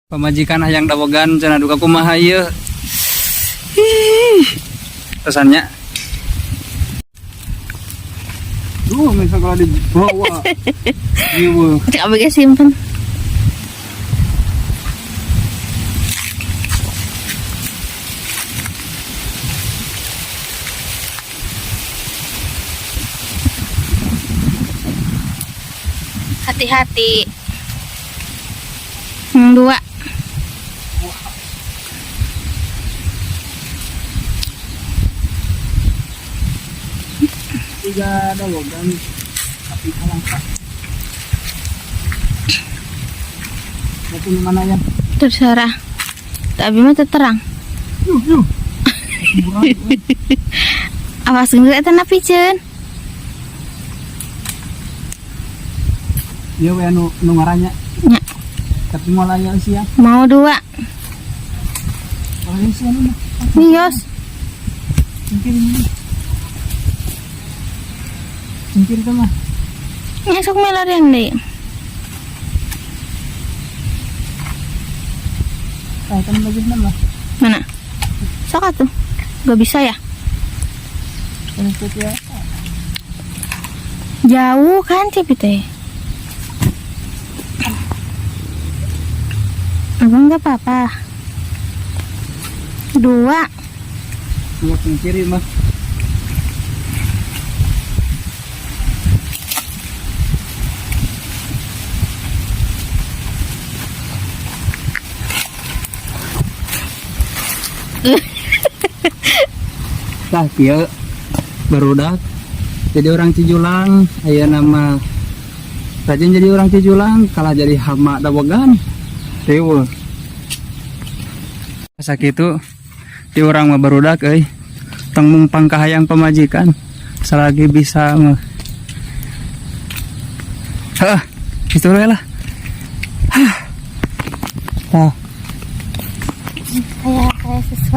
Pamajikan hayang dawegan cenah, duka kumaha ieu. Ih. Pesannya. Duh, misal kalau dibawa. Ieu. Cek abg simpen. Hati-hati. Dua. Tiga dawegan tapi kalangka. Berarti mana ya? Terserah. Tapi mah terang. Yuh, yuh. Awas geus eta na piceun. Iya we anu nu ngarannya. Nya. Tapi moal aya sia. Mau dua. Moal aya sia nu. Mios. Cingkir ini. Cingkir itu mah. Nya sok melarian deui. Tah kan bagus mah. Mana? Sok atuh. Gak bisa ya? Kan itu ya. Jauh kan Cipi teh. Abang nggak apa-apa. Dua. Dua cingkir mah. Tah kieu barudak jadi orang Cijulang aya nama rajin jadi orang Cijulang kalah jadi hama dawegan riweuh sakitu di urang mah barudak euy, tong mungpang kahayang pamajikan selagi bisa mah. Hah, itu we lah. Hah. Tah. Kayak kayak sesuatu.